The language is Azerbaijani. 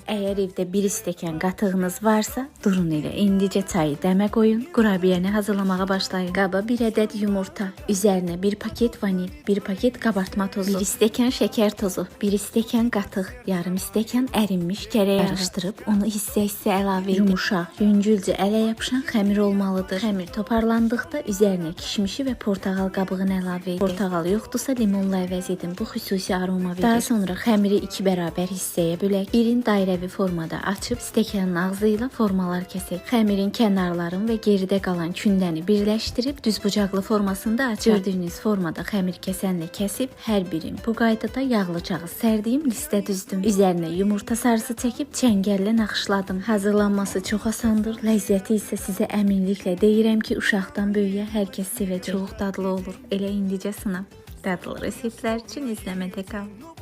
Əgər evdə bir stəkan qatığınız varsa, durun elə indicə çayı dəmə qoyun, qurabiyəni hazırlamağa başlayın. Qaba bir ədəd yumurta, üzərinə bir paket vanil, bir paket qabartma tozu, bir stəkan şəkər tozu, bir stəkan qatıq, yarım stəkan ərinmiş kərə yağı qarışdırıb onu hissə-hissə əlavə edin. Yumuşaq, yüngülcə ələ yapışan xəmir olmalıdır. Xəmir toparlandıqda üzərinə kişmişi və portağal qabığını əlavə edin. Portağal yoxdursa limonla əvəz edin. Bu xüsusi aroma verir. Daha sonra xəmiri iki bərabər hissəyə bölək. Birini dairəvi formada açıb stəkanın ağzı ilə formalar kəsək. Xəmirin kənarlarını və geridə qalan kündəni birləşdirib düzbucaqlı formasında açaq. Gördüyünüz formada xəmir kəsənlə kəsib hər birini bu qaydada yağlı kağız sərdiyim listə düzdüm. Üzərinə yumurta sarısı çəkib çəngəllə naxışladım. Hazırlanması çox asandır. Ləzzəti isə sizə əminliklə deyirəm ki, uşaqdan böyüyə hər kəs sevəcək. Çox dadlı olur. Elə indicə sınam. Dadlı reseptlər üçün izləmədə qalın.